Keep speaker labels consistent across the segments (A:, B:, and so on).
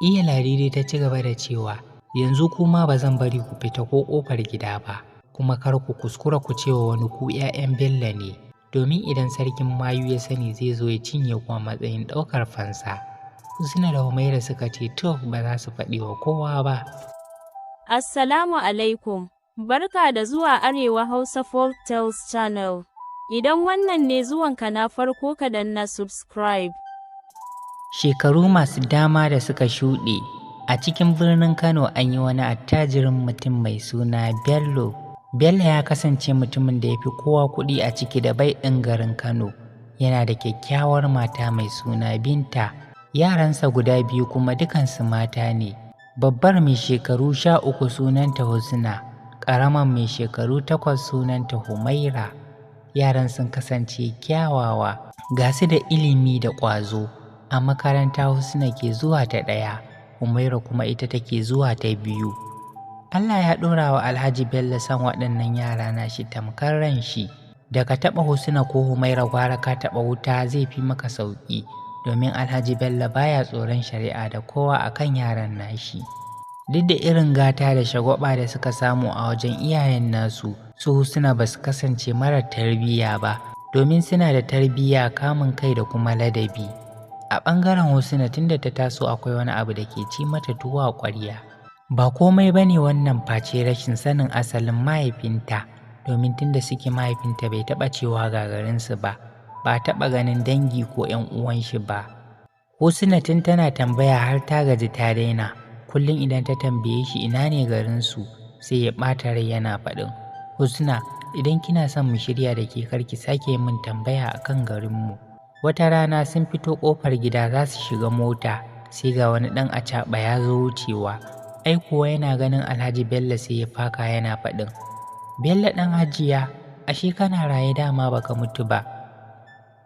A: Iya Ladidi ta ci gaba da cewa, yanzu kuma ba zan bari ku fita ko ƙofar gida ba, kuma kar ku kuskura ku cewa wani ku 'ya'yan Bello ne, domin idan sarkin mayu ya sani zai zo ya cinye ku a matsayin ɗaukar fansa. Husna da Humaira suka ce to ba za su faɗi wa kowa ba.
B: Assalamu alaikum, barka da zuwa Arewa Hausa Folk Tales Channel. Idan wannan ne zuwanka na farko, ka danna subscribe.
A: Shekaru masu dama da suka shuɗe, a cikin birnin Kano an yi wani attajirin mutum mai suna Bello. Bello ya kasance mutumin da ya fi kowa kuɗi a ciki da bai ɗin garin Kano. Yana da kyakkyawar mata mai suna Binta. Yaransa guda biyu kuma dukansu mata ne. Babbar mai shekaru 13 sunanta Husna, ƙaramar mai shekaru 8 sunanta Humaira. Yaran sun kasance kyawawa, ga su da ilimi da ƙwazo. A makaranta Husna ke zuwa ta ɗaya, Humaira kuma ita take zuwa ta biyu. Allah ya ɗora wa Alhaji Bello son waɗannan yara nashi tamkar ran shi. Da ka taɓa Husna ko Humaira gwara ka taɓa wuta zai fi maka sauƙi, domin Alhaji Bello baya tsoron shari'a da kowa akan yaran nashi. Duk da irin gata da shagwaɓa da suka samu a wajen iyayen nasu, su Husna ba su kasance marar tarbiyya ba, domin suna da tarbiyya, kamun kai da kuma ladabi. A ɓangaren Husna, tunda ta taso akwai wani abu da ke ci mata tuwo a ƙwarya. Ba komai ba ne wannan face rashin sanin asalin mahaifinta, domin tunda suke mahaifinta bai taɓa cewa ga garinsu ba, ba taɓa ganin dangi ko 'yan uwan shi ba. Husna tun tana tambaya har ta gaji ta daina. Kullum idan ta tambaye shi ina ne garinsu, sai ya ɓata rai yana faɗin, Husna, idan kina son mu shirya da ke, kar ki sake min tambaya akan garinmu. Wata rana sun fito ƙofar gida za su shiga mota, sai ga wani ɗan acaɓa ya zo wucewa. Ai kuwa yana ganin Alhaji Bello sai ya faka yana faɗin, Bello ɗan Hajiya, ashe kana raye dama baka mutu ba.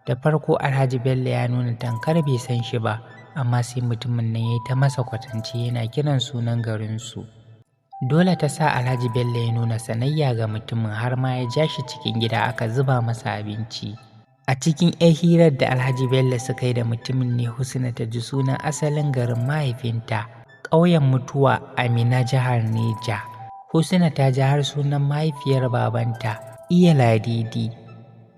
A: Da farko Alhaji Bello ya nuna tamkar bai san shi ba, amma sai mutumin nan ya yi ta masa kwatance yana kiran sunan garinsu. Dole ta sa Alhaji Bello ya nuna sanayya ga mutumin, har ma ya ja shi cikin gida aka zuba masa abinci. A cikin 'yar hirar da Alhaji Bello suka yi da mutumin ne Husna ta ji sunan asalin garin mahaifinta, ƙauyen Mutuwa a Minna, jihar Neja. Husna ta ji har sunan mahaifiyar babanta, Iya Ladidi.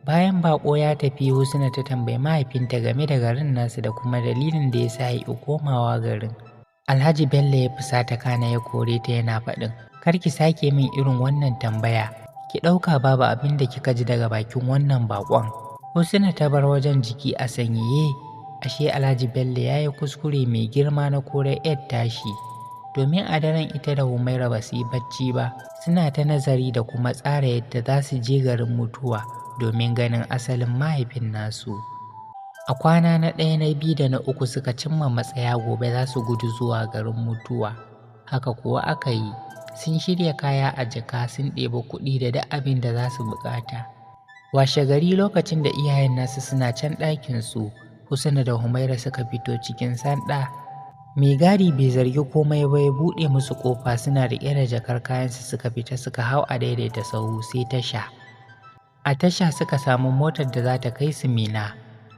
A: Bayan baƙo ya tafi, Husna ta tambayi mahaifinta game da garin nasu da kuma dalilin da ya sa ya ƙi komawa garin. Alhaji Bello ya fusata kana ya kore ta yana faɗin, kar ki sake min irin wannan tambaya, ki ɗauka babu abin da kika ji daga bakin wannan baƙon. Husna ta bar wajen jiki a sanyaye, ashe Alhaji Bello ya yi kuskure mai girma na korar 'yar tashi. Domin a daren ita da Humaira ba su yi bacci ba, suna ta nazari da kuma tsara yadda za su je garin Mutuwa domin ganin asalin mahaifin nasu. A kwana na ɗaya, na biyu da na uku suka cimma matsaya gobe za su gudu zuwa garin Mutuwa. Haka kuwa aka yi, sun shirya kaya a jaka, sun ɗebi kuɗi da duk abin da za su buƙata. Washe gari lokacin da iyayen nasu suna can ɗakinsu, Husna da Humaira suka fito cikin sanda. Mai gadi bai zargi komai ba ya buɗe musu ƙofa, suna riƙe da jakar kayansu suka fita suka hau a daidaita sahu sai tasha. A tasha suka samu motar da za ta kai su Minna.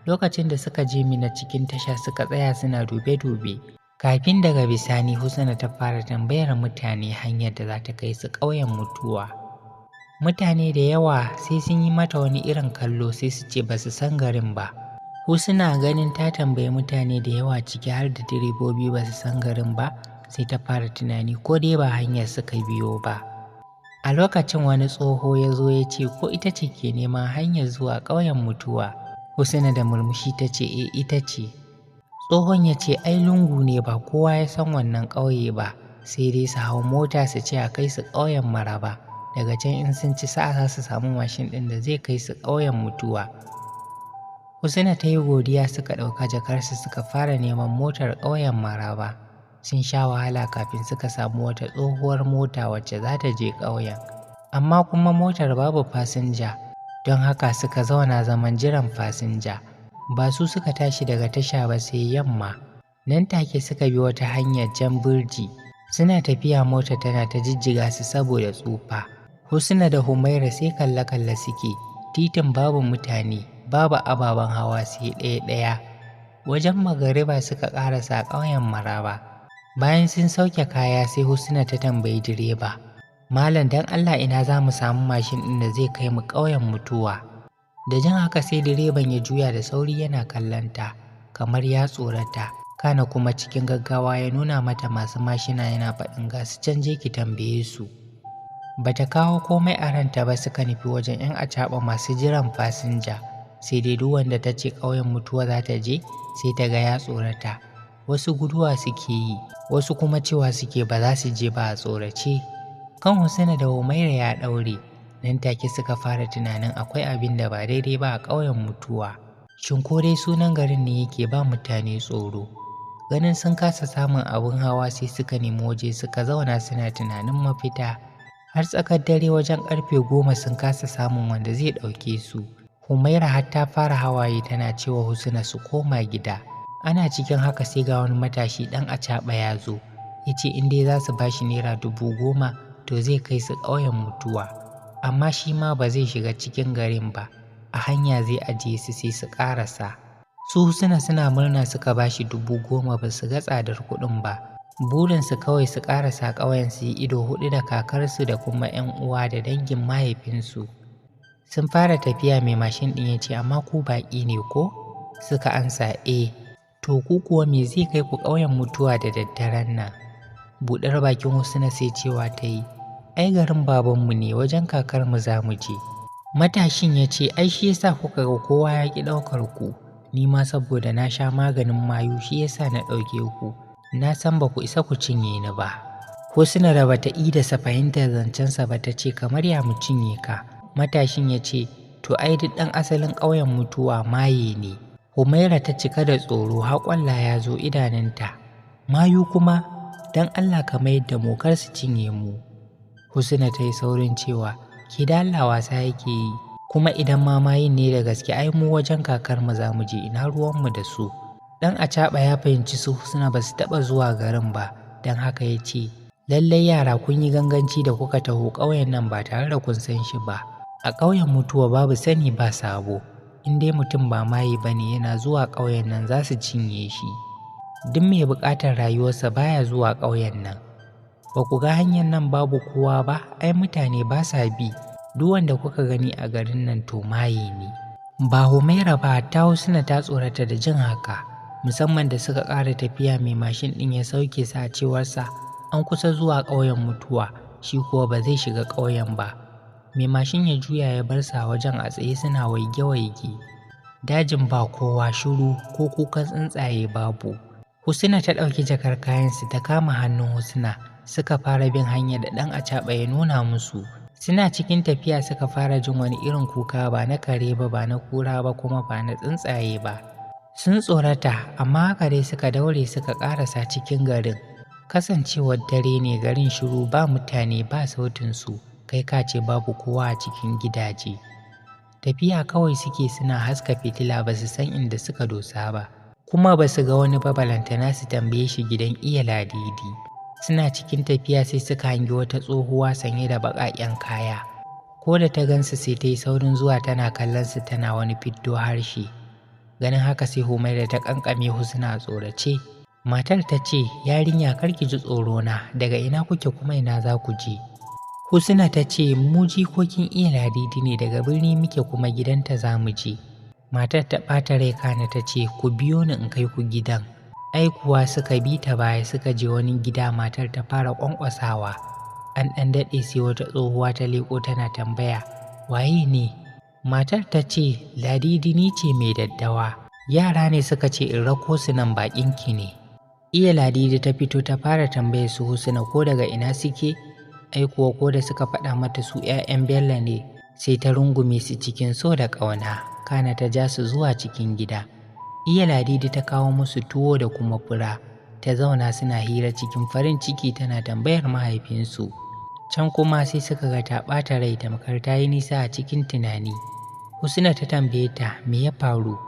A: Lokacin da suka je Minna, cikin tasha suka tsaya suna dube-dube. Kafin daga bisani Husna ta fara tambayar mutane hanyar da za ta kai su ƙauyen Mutuwa. Mutane da yawa sai sun yi mata wani irin kallo sai su ce ba su san garin ba. Husna ganin ta tambayi mutane da yawa, ciki har da direbobi, ba su san garin ba, sai ta fara tunani ko dai ba hanyar suka biyo ba. A lokacin wani tsoho ya zo ya ce ko ita ce ke neman hanyar zuwa ƙauyen Mutuwa. Husna da murmushi ta ce e, ita ce. Tsohon ya ce ai lungu ne, ba kowa ya san wannan ƙauye ba, sai dai su hau mota su ce a kai su ƙauyen Maraba. Daga can in sun ci sa'a za su samu mashin ɗin da zai kai su ƙauyen Mutuwa. Husna ta yi godiya, suka ɗauka jakarsu suka fara neman motar ƙauyen Maraba. Sun sha wahala kafin suka samu wata tsohuwar mota wacce za ta je ƙauyen. Amma kuma motar babu fasinja, don haka suka zauna zaman jiran fasinja. Ba su suka tashi daga tasha ba sai yamma. Nan take suka bi wata hanyar jan birji. Suna tafiya mota tana ta jijjiga su saboda tsufa. Husna da Humaira sai kalle-kalle suke, titin babu mutane, babu ababen hawa sai ɗaya-ɗaya. Wajen magariba suka ƙarasa ƙauyen Maraba. Bayan sun sauke kaya sai Husna ta tambayi direba, "Malam, don Allah ina za mu samu mashin ɗin da zai kai mu ƙauyen mutuwa?" Da jin haka sai direban ya juya da sauri yana kallonta kamar ya tsorata. Kana kuma cikin gaggawa ya nuna mata masu mashina yana faɗin ga su can, je ki tambaye su. Bata kawo komai a ranta ba, suka nufi wajen 'yan acaɓa masu jiran fasinja. Sai dai duk wanda ta ce ƙauyen mutuwa za ta je sai ta ga ya tsorata. Wasu guduwa suke yi, wasu kuma cewa suke ba za su je ba a tsorace. Kan Husna da Humaira ya ɗaure, nan take suka fara tunanin akwai abin da ba daidai ba a ƙauyen mutuwa. Shin ko dai sunan garin ne yake ba mutane tsoro? Ganin sun kasa samun abin hawa sai suka nemi waje suka zauna suna tunanin mafita. Har tsakar dare wajen ƙarfe 10 sun kasa samun wanda zai ɗauke su. Humaira har ta fara hawaye tana cewa Husna su koma gida. Ana cikin haka sai ga wani matashi ɗan acaɓa ya zo, ya ce in dai za su ba shi ₦10,000 to zai kai su ƙauyen mutuwa. Amma shi ma ba zai shiga cikin garin ba, a hanya zai ajiye su sai su ƙarasa. Su Husna suna murna suka ba shi 10,000, ba su ga tsadar kuɗin ba. Burinsu kawai su ƙarasa ƙauyen su yi ido huɗu da kakarsu da kuma 'yan uwa da dangin mahaifinsu. Sun fara tafiya mai mashin ɗin ya ce, "Amma ku baƙi ne ko?" Suka ansa, "Eh." "To ku kuwa me zai kai ku ƙauyen mutuwa da daddaren nan?" Buɗar bakin Husna sai cewa ta yi, "Ai garin babanmu ne, wajen kakarmu za mu je." Matashin ya ce, "Ai shi yasa kuka ga kowa ya ƙi ɗaukar ku, ni ma saboda na sha maganin mayu shi yasa na ɗauke ku, na san ba ku isa ku cinye ni ba." Husna da bata idasa fahimtar zancensa ba ta ce, "Kamar ya mu cinye ka?" Matashin ya ce, "To ai duk ɗan asalin ƙauyen mutuwa maye ne." Humaira ta cika da tsoro har ƙwalla ya zo idanunta. "Mayu kuma? Don Allah ka mayar da mu, kar su cinye mu." Husna ta yi saurin cewa, "Ki da Allah, wasa yake yi, kuma idan ma mayin ne da gaske ai mu wajen kakarmu za mu je, ina ruwanmu da su." Ɗan acaɓa ya fahimci su Husna ba su taɓa zuwa garin ba, don haka ya ce, "Lallai yara kun yi ganganci da kuka taho ƙauyen nan ba tare da kun san shi ba. A ƙauyen mutuwa babu sani ba sabo. In dai mutum ba maye ba ne yana zuwa ƙauyen nan za su cinye shi. Duk mai buƙatar rayuwarsa baya zuwa ƙauyen nan. Ba ku ga hanyar nan babu kowa ba, ai mutane ba sa bi. Duk wanda kuka gani a garin nan to maye ne." Ba Humaira ba, ta Husna ta tsorata da jin haka, musamman da suka ƙara tafiya mai mashin ɗin ya sauke su a cewarsa an kusa zuwa ƙauyen mutuwa, shi kuwa ba zai shiga ƙauyen ba. Mai mashin ya juya ya bar su a wajen a tsaye suna waige-waige. Dajin ba kowa, shiru, ko kukan tsuntsaye babu. Husna ta ɗauki jakar kayansu ta kama hannun Husna suka fara bin hanyar da ɗan acaɓa ya nuna musu. Suna cikin tafiya suka fara jin wani irin kuka, ba na kare ba, ba na kura ba, kuma ba na tsuntsaye ba. Sun tsorata, amma haka dai suka daure suka ƙarasa cikin garin. Kasancewar dare ne, garin shiru, ba mutane ba sautinsu, kai ka ce babu kowa a cikin gidaje. Tafiya kawai suke suna haska fitila, ba su san inda suka dosa ba. Kuma ba su ga wani ba balantana su tambaye shi gidan iya Ladidi. Suna cikin tafiya sai suka hangi wata tsohuwa sanye da baƙaƙen kaya. Ko da ta gansu sai ta yi saurin zuwa tana kallon su tana wani fiddo harshe. Ganin haka sai Humaira ta ƙanƙame Husna a tsorace. Matar ta ce, "Yarinya, kar ki ji tsoro na, daga ina kuke kuma ina za ku je?" Husna ta ce, "Mu jikokin iya Ladidi ne, daga birni muke kuma gidanta za mu je." Matar ta ɓata rai kana ta ce, "Ku biyo ni in kai ku gidan." Ai kuwa suka bi ta baya suka je wani gida, matar ta fara ƙwanƙwasawa. An ɗan daɗe sai wata tsohuwa ta leƙo tana tambaya, "Waye ne?" Matar ta ce, "Ladidi ni ce mai daddawa. Yara ne suka ce in rako su nan, baƙinki ne." Iya Ladidi ta fito ta fara tambayar su Husna ko daga ina suke, ai kuwa ko da suka faɗa mata su 'ya'yan Bello ne, sai ta rungume su cikin so da ƙauna, kana ta ja su zuwa cikin gida. Iya Ladidi ta kawo musu tuwo da kuma fura, ta zauna suna hira cikin farin ciki tana tambayar mahaifinsu. Can kuma sai suka ga ta ɓata rai tamkar ta yi nisa a cikin tunani. Husna ta tambaye ta me ya faru.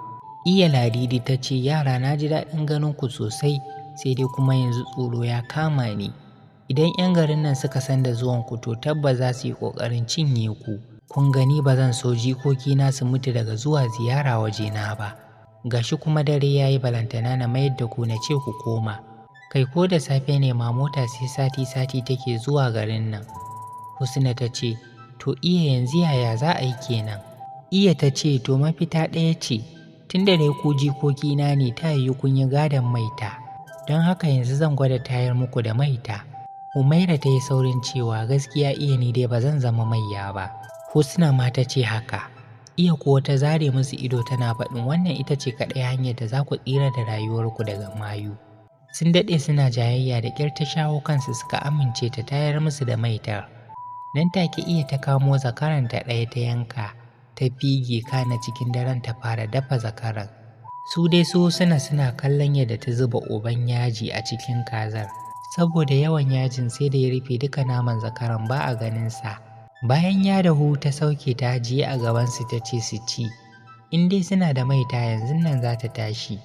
A: Iya Ladidi ta ce, "Yara, na ji daɗin ganin ku sosai, sai dai kuma yanzu tsoro ya kama ni. Idan 'yan garin nan suka san da zuwan ku to tabbas za su yi ƙoƙarin cinye ku. Kun gani ba zan so jikokina su mutu daga zuwa ziyara wajena ba. Gashi kuma dare ya yi, balantana na mayar da ku na ce ku koma." Kai ko da safe ne ma mota sai sati-sati take zuwa garin nan. Husna ta ce, to iya yanzu yaya za a yi kenan? Iya ta ce, to mafita ɗaya ce, tunda dai ku jikokina ne ta yiwu kun yi gadon maita. Don haka yanzu zan gwada tayar muku da maita. Humaira ta yi saurin cewa gaskiya iya ni dai ba zan zama maiya ba. Husna ma ta ce haka. Iya kuwa ta zare musu ido tana faɗin wannan ita ce kaɗai hanyar da za ku tsira da rayuwarku daga mayu. Sun daɗe suna jayayya da ƙyar ta shawo kansu suka amince ta tayar musu da maitar. Nan take iya ta kamo zakaranta ɗaya ta yanka, ta fige kana cikin daren ta fara dafa zakaran. Su dai su suna kallon yadda ta zuba uban yaji a cikin kazar. Saboda yawan yajin sai da ya rufe duka naman zakaran ba a ganinsa. Bayan ya dahu ta sauke ta ajiye a gabansu ta ce su ci. In dai suna da maita yanzu nan za ta tashi.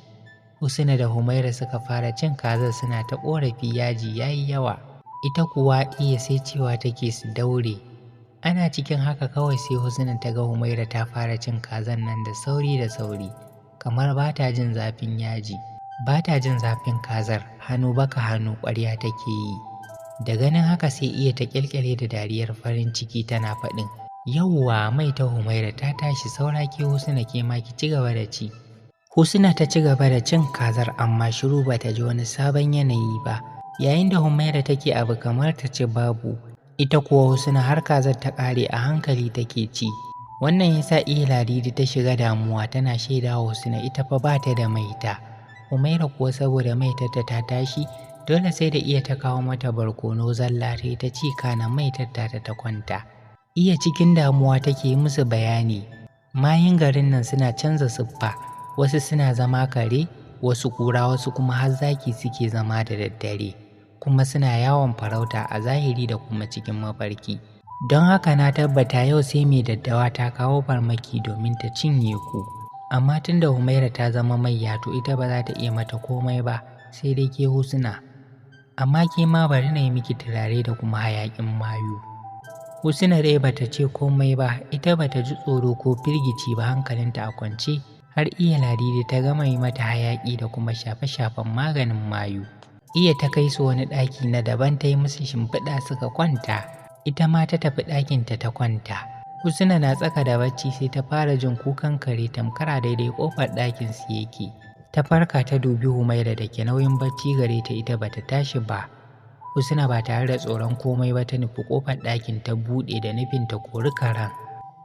A: Husna da Humaira suka fara cin kazar suna ta ƙorafi yaji ya yi yawa. Ita kuwa iya sai cewa take su daure. Ana cikin haka kawai sai Husna ta ga Humaira ta fara cin kazan nan da sauri da sauri, kamar ba ta jin zafin yaji. Ba ta jin zafin kazar, hannu baka hannu ƙwarya take yi. Da ganin haka sai iya ta ƙyalƙyale da dariyar farin ciki tana faɗin, yauwa mai ta Humaira ta tashi saura ke Husna ke ma ki ci gaba da ci. Husna ta ci gaba da cin kazar amma shiru ba ta ji wani sabon yanayi ba. Yayin da Humaira take abu kamar ta ci babu, ita kuwa Husna har kazar ta ƙare a hankali take ci. Wannan ya sa iya Ladidi ta shiga damuwa tana shaidawa Husna ita fa ba ta da maita. Humaira kuwa saboda maitarta ta tashi, dole sai da iya ta kawo mata barkono zalla ta ta ci kana maitarta ta kwanta. Iya cikin damuwa take yi musu bayani. Mayun garin nan suna canza siffa, wasu suna zama kare, wasu kura, wasu kuma har zaki suke zama da daddare, kuma suna yawon farauta a zahiri da kuma cikin mafarki. Don haka na tabbata yau sai mai daddawa ta kawo farmaki domin ta cinye ku. Amma tunda Humaira ta zama maiya to ita ba za ta iya mata komai ba, sai dai ke Husna. Amma ke ma bari na yi miki turare da kuma hayaƙin mayu. Husna dai bata ce komai ba, ita bata ji tsoro ko firgici ba hankalinta a kwance, har iya Ladidi ta gama yi mata hayaƙi da kuma shafe-shafen maganin mayu. Iya ta kai su wani ɗaki na daban ta yi musu shimfiɗa suka kwanta, ita ma ta tafi ɗakinta ta kwanta. Husna na tsaka da bacci sai ta fara jin kukan kare tamkar a daidai ƙofar ɗakin su yake. Ta farka ta dubi Humaira da ke nauyin bacci gare ta ita bata tashi ba. Husna ba tare da tsoron komai ba ta nufi ƙofar ɗakin ta buɗe da nufin ta kori karen.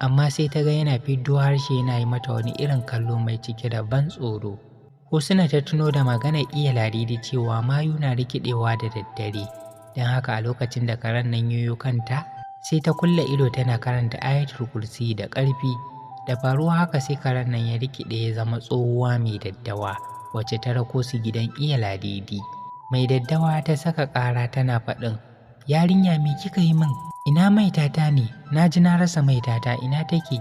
A: Amma sai ta ga yana fiddo harshe yana yi mata wani irin kallo mai cike da ban tsoro. Husna ta tuno da maganar iya Ladidi cewa mayu na rikidewa da daddare. Don haka a lokacin da karen nan yoyo kanta, sai ta kulle ido tana karanta ayatul kursi da ƙarfi. Da faruwa haka sai karen nan ya rikide ya zama tsohuwa mai daddawa wacce ta rako su gidan iya Ladidi. Mai daddawa ta saka ƙara tana faɗin, yarinya me kika yi min? Ina maitata ne? Na ji na rasa maitata ina take?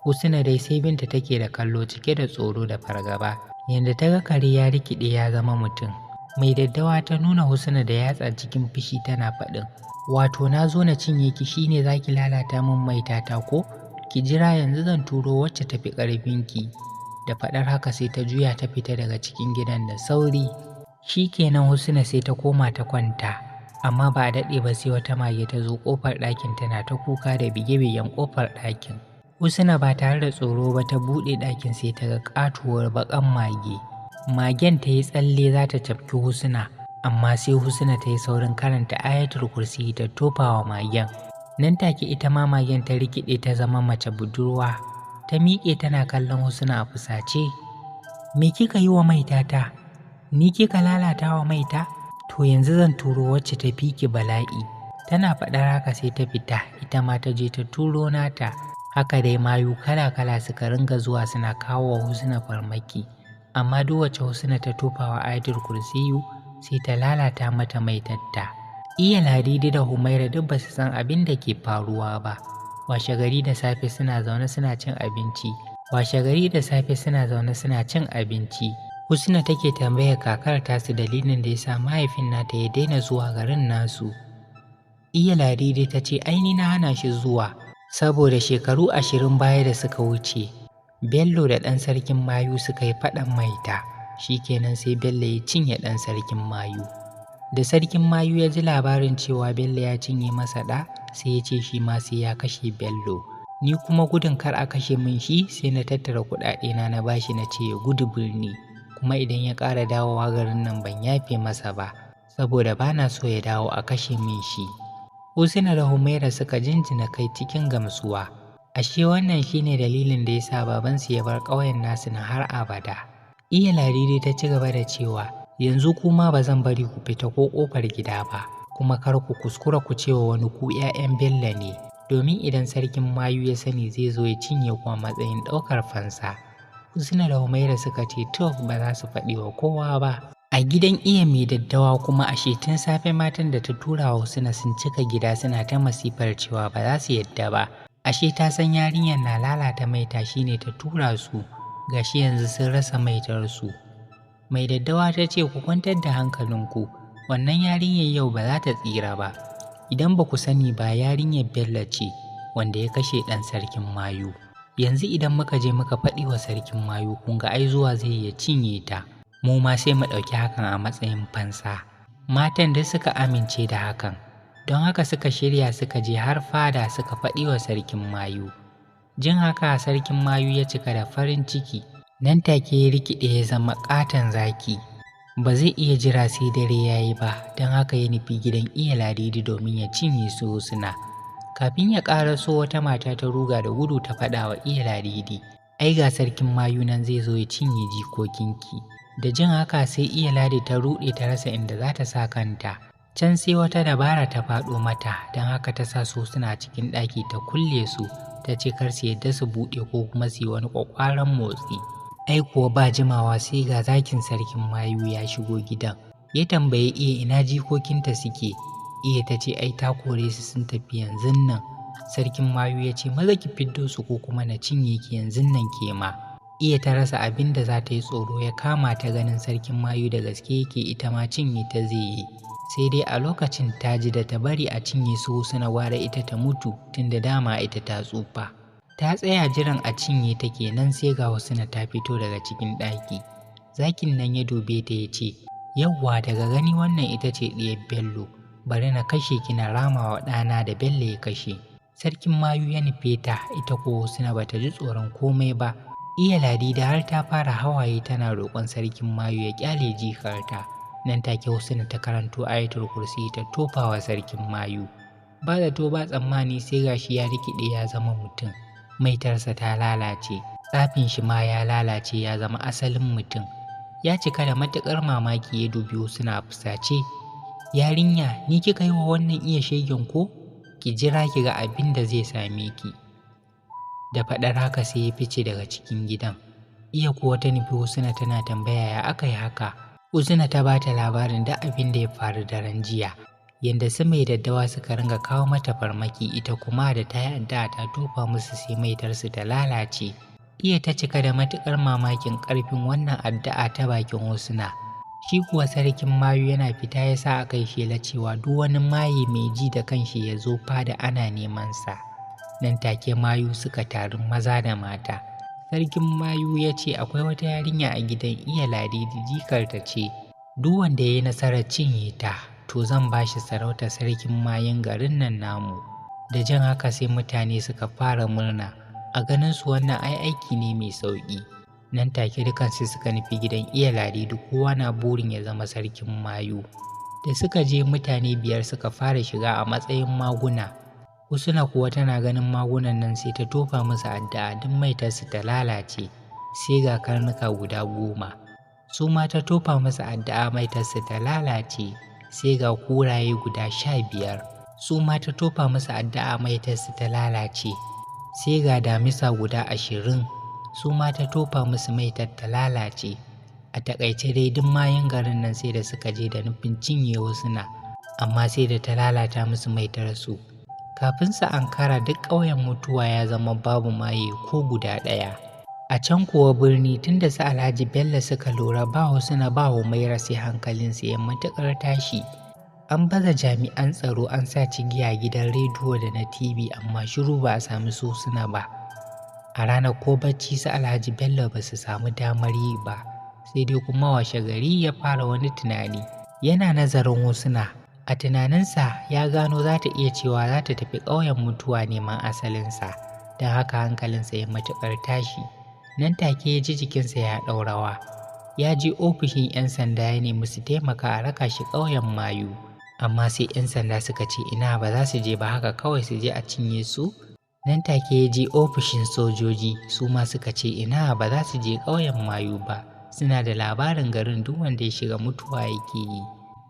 A: Husna dai sai binta take da kallo cike da tsoro da fargaba. Yanda ta ga kare ya rikide ya zama mutum. Mai daddawa ta nuna Husna da yatsa cikin fushi tana faɗin, wato na zo na cinye ki shine za ki lalata min maitata ko? Ki jira yanzu zan turo wacce tafi ƙarfinki. Da faɗar haka sai ta juya ta fita daga cikin gidan da sauri. Shi kenan Husna sai ta koma ta kwanta. Amma ba a daɗe ba sai wata mage ta zo ƙofar ɗakin tana ta kuka da bige-bigen ƙofar ɗakin. Husna ba tare da tsoro ba ta buɗe ɗakin sai ta ga ƙatuwar baƙan mage. Magen ta yi tsalle za ta cafki Husna, amma sai Husna ta yi saurin karanta ayatul kursi ta tofa wa magen. Nan take ita ma magen ta rikide ta zama mace budurwa. Ta miƙe tana kallon Husna a fusace. Me kika yi wa maitata? Ni kika lalata wa maita? To yanzu zan turo wacce ta fi ki bala'i. Tana faɗar haka sai ta fita, ita ma ta je ta turo nata. Haka dai mayu kala-kala suka ringa zuwa suna kawo wa Husna farmaki. Amma duk wacce Husna ta tofa wa ayatul kursiyu sai ta lalata mata maitatta. Iya Ladidi da Humaira duk ba su san abin da ke faruwa ba. Washe gari da safe suna zaune suna cin abinci. Washe gari da safe suna zaune suna cin abinci. Husna take tambayar kakar tasu dalilin da ya sa mahaifin nata ya daina zuwa garin nasu. Iya Ladidi ta ce ai ni na hana shi zuwa saboda shekaru 20 baya da suka wuce. Bello da ɗan sarkin mayu suka yi faɗan maita. Shikenan sai Bello ya cinye ɗan sarkin mayu. Da sarkin mayu ya ji labarin cewa Bello ya cinye masa ɗa, sai ya ce shi ma sai ya kashe Bello. Ni kuma gudun kar a kashe min shi sai na tattara kuɗaɗena na bashi na ce ya gudu birni, kuma idan ya ƙara dawowa garin nan ban yafe masa ba, saboda ba na so ya dawo a kashe min shi. Husna da Humaira suka jinjina kai cikin gamsuwa. Ashe wannan shine dalilin da ya sa babansu ya bar ƙauyen nasu na har abada. Iya Ladidi ta ci gaba da cewa, yanzu kuma ba zan bari ku fita ko ƙofar gida ba, kuma kar ku kuskura ku ce wa wani ku 'ya'yan Bello ne, domin idan sarkin mayu ya sani zai zo ya cinye ku a matsayin ɗaukar fansa. Husna da Humaira suka ce to ba za su faɗi wa kowa ba. A gidan iya mai daddawa kuma ashe tun safe matan da ta tura wa Husna sun cika gida suna ta masifar cewa ba za su yadda ba. Ashe ta san yarinyar na lalata maita shine ta tura su, gashi yanzu sun rasa maitarsu. Mai daddawa ta ce ku kwantar da hankalinku, wannan yarinyar yau ba za ta tsira ba. Idan ba ku sani ba yarinyar Bello ce wanda ya kashe ɗan sarkin mayu. Yanzu idan muka je muka faɗi wa sarkin mayu kun ga ai zuwa zai ya cinye ta. Mu ma sai mu ɗauki hakan a matsayin fansa. Matan da suka amince da hakan, don haka suka shirya suka je har fada suka faɗi wa sarkin mayu. Jin haka sarkin mayu ya cika da farin ciki, nan take ya rikide ya zama ƙaton zaki. Ba zai iya jira sai dare ya yi ba, don haka ya nufi gidan iya Ladidi domin ya cinye su Husna. Kafin ya ƙaraso wata mata ta ruga da gudu ta faɗa wa iya Ladidi, ai ga sarkin mayu nan zai zo ya cinye jikokinki. Da jin haka sai iya Ladi ta ruɗe ta rasa inda za ta sa kanta. Can sai wata dabara ta faɗo mata, don haka ta sa su suna cikin ɗaki ta kulle su, ta ce kar su yadda su buɗe ko kuma su yi wani ƙwaƙwaran motsi. Ai kuwa ba jimawa sai ga zakin sarkin mayu ya shigo gidan. Ya tambayi iya ina jikokinta suke. Iya ta ce ai ta kore su sun tafi yanzun nan. Sarkin mayu ya ce maza ki fiddo su ko kuma na cinye ki yanzun nan ke ma. Iya ta rasa abin da za ta yi tsoro ya kama ta ganin sarkin mayu da gaske yake ita ma cinye ta zai yi. Sai dai a lokacin ta ji da ta bari a cinye su suna gwara ita ta mutu tunda dama ita ta tsufa. Ta tsaya jiran a cinye ta kenan sai ga Husna ta fito daga cikin ɗaki. Zakin nan ya dube ta ya ce, yawwa daga gani wannan ita ce ɗiyar Bello, bari na kashe ki na rama wa ɗana da Bello ya kashe. Sarkin mayu ya nufe ta, ita ko Husna bata ji tsoron komai ba. Iya Ladida har ta fara hawaye tana roƙon sarkin mayu ya ƙyale jikarta. Nan take Husna ta karanto ayatul kursi ta tofa wa sarkin mayu. Ba zato ba tsammani sai gashi ya rikide ya zama mutum. Maitarsa ta lalace, tsafin shi ma ya lalace ya zama asalin mutum. Ya cika da matuƙar mamaki ya dubi Husna a fusace. Yarinya, ni kika yi wa wannan iya shegen ko? Ki jira ki ga abin da zai same ki. Da faɗar haka sai ya fice daga cikin gidan. Iya kuwa ta nufi Husna tana tambaya ya aka yi haka. Husna ta ba ta labarin da abin da ya faru daren jiya. Yanda su mai daddawa suka ringa kawo mata farmaki ita kuma da ta yi addu'a ta tofa musu sai maitarsu ta lalace. Iya ta cika da matuƙar mamakin ƙarfin wannan addu'a ta bakin Husna. Shi kuwa sarkin mayu yana fita ya sa aka yi shela cewa duk wani maye mai ji da kanshi ya zo fada ana neman sa. Nan take mayu suka taru maza da mata. Sarkin mayu ya ce akwai wata yarinya a gidan iya Ladidi jikarta ce. Duk wanda ya yi nasarar cinye ta, to zan ba shi sarautar sarkin mayun garin nan namu. Da jin haka sai mutane suka fara murna. A ganin su wannan ai aiki ne mai sauƙi. Nan take dukansu suka nufi gidan iya Ladidi kowa na burin ya zama sarkin mayu. Da suka je mutane biyar suka fara shiga a matsayin maguna. Husna kuwa tana ganin magunan nan sai ta tofa musu addu'a duk maitarsu ta lalace. Sai ga karnuka guda 10. Su ma ta tofa musu addu'a maitarsu ta lalace. Sai ga kuraye guda 15. Su ma ta tofa musu addu'a maitarsu ta lalace. Sai ga damisa guda 20. Su ma ta tofa musu maitar ta lalace. A taƙaice dai duk mayun garin nan sai da suka je da nufin cinye Husna, amma sai da ta lalata musu maitarsu. Kafin su ankara duk ƙauyen mutuwa ya zama babu maye ko guda ɗaya. A can kuwa birni tunda su Alhaji Bello suka lura ba Husna ba Humaira sai hankalinsu ya matuƙar tashi. An baza jami'an tsaro an sa cigiya gidan rediyo da na TV amma shiru ba a sami su Husna ba. A ranar ko bacci su Alhaji Bello ba su samu damar yi ba, sai dai kuma washe gari ya fara wani tunani. Yana nazarin Husna, a tunaninsa ya gano za ta iya cewa za ta tafi ƙauyen mutuwa neman asalinsa, don haka hankalinsa ya matuƙar tashi. Nan take ya ji jikinsa ya ɗau rawa. Ya je ofishin 'yan sanda ya nemi su taimaka a raka shi ƙauyen mayu. Amma sai 'yan sanda suka ce ina ba za su je ba, haka kawai su je a cinye su. Nan take ya je ofishin sojoji, su ma suka ce ina ba za su je ƙauyen mayu ba, suna da labarin garin duk wanda ya shiga mutuwa yake yi.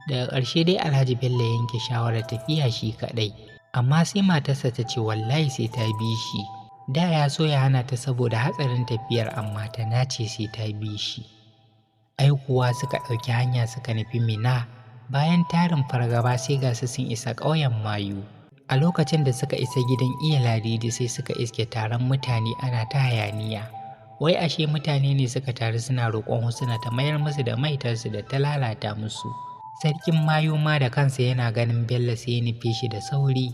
A: Daga ƙarshe dai Alhaji Bello ya yanke shawarar tafiya shi kaɗai, amma sai matarsa ta ce wallahi sai ta bi shi. Da ya so ya hana ta saboda hatsarin tafiyar, amma ta nace sai ta bi shi. Ai kuwa suka ɗauki hanya suka nufi Minna. Bayan tarin fargaba sai ga su sun isa ƙauyen mayu. A lokacin da suka isa gidan Iya Ladidi sai suka iske taron mutane ana ta hayaniya. Wai ashe mutane ne suka taru suna roƙon Husna ta mayar musu da maitarsu da ta lalata musu. Sarkin mayu ma da kansa yana ganin Bello sai ya nufe shi da sauri.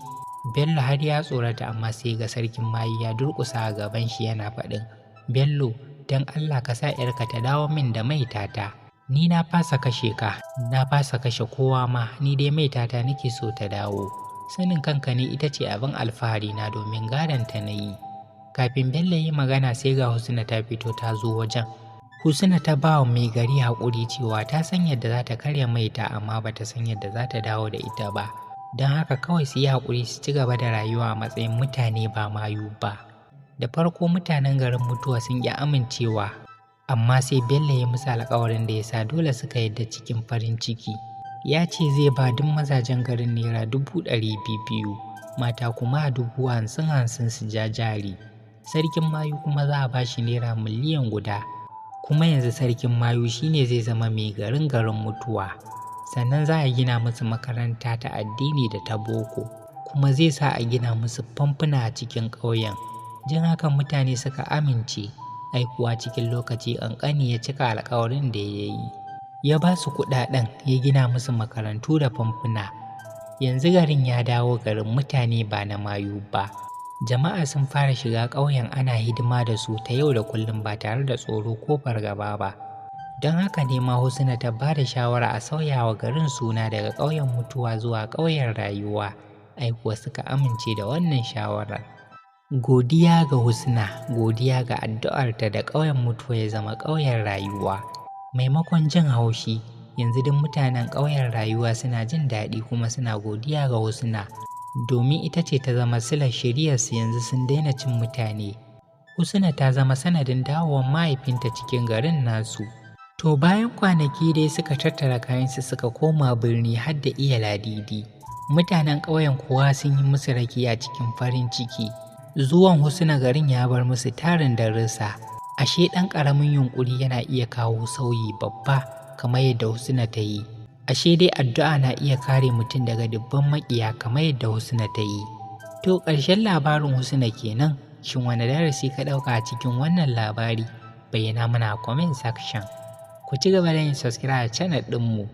A: Bello har ya tsorata, amma sai ga sarkin mayu ya durƙusa a gaban shi yana faɗin, "Bello, don Allah ka sa ‘yarka ta dawo min da maitata. Ni na fasa kashe ka, na fasa kashe kowa ma, ni dai maitata nake so ta dawo. Sanin kanka ne ita ce abin alfahari na domin gadon ta na yi." Kafin Bello yi magana sai ga Husna ta fito ta zo wajen. Husna ta ba wa mai gari haƙuri cewa ta san yadda za ta karya maita, amma ba ta san yadda za ta dawo da ita ba. Don haka kawai su yi haƙuri su ci gaba da rayuwa a matsayin mutane ba mayu ba. Da farko mutanen garin mutuwa sun ƙi amincewa, amma sai Bello ya musu alƙawarin da ya sa dole suka yadda cikin farin ciki. Ya ce zai ba duk mazajen garin ₦200,000, mata kuma 50,000 su ja jari. Sarkin mayu kuma za a ba shi ₦1,000,000. Kuma yanzu sarkin mayu shine zai zama mai garin garin mutuwa. Sannan za a gina musu makaranta ta addini da ta boko, kuma zai sa a gina musu famfuna a cikin ƙauyen. Jin hakan mutane suka amince, ai kuwa cikin lokaci ƙanƙani ya cika alƙawarin da ya yi. Ya ba su kuɗaɗen ya gina musu makarantu da famfuna. Yanzu garin ya dawo garin mutane ba na mayu ba. Jama'a sun fara shiga ƙauyen ana hidima da su ta yau da kullum ba tare da tsoro ko fargaba ba. Don haka ne ma Husna ta ba da shawara a sauya wa garin suna daga ƙauyen mutuwa zuwa ƙauyen rayuwa. Ai kuwa suka amince da wannan shawarar. Godiya ga Husna, godiya ga addu'arta da ƙauyen mutuwa ya zama ƙauyen rayuwa. Maimakon jin haushi, yanzu duk mutanen ƙauyen rayuwa suna jin daɗi kuma suna godiya ga Husna. Domin ita ce ta zama silar shiryarsu, yanzu sun daina cin mutane. Husna ta zama sanadin dawowar mahaifinta cikin garin nasu. To bayan kwanaki dai suka tattara kayansu suka koma birni har da Iya Ladidi. Mutanen ƙauyen kuwa sun yi musu rakiya cikin farin ciki. Zuwan Husna garin ya bar musu tarin darussa. Ashe ɗan ƙaramin yunƙuri yana iya kawo sauyi babba kamar yadda Husna ta yi. Ashe dai addu'a na iya kare mutum daga dubban maƙiya kamar yadda Husna ta yi. To ƙarshen labarin Husna kenan. Shin wane darasi ka ɗauka a cikin wannan labari? Bayyana mana a comment section. Ku ci gaba da yin subscribe channel ɗinmu.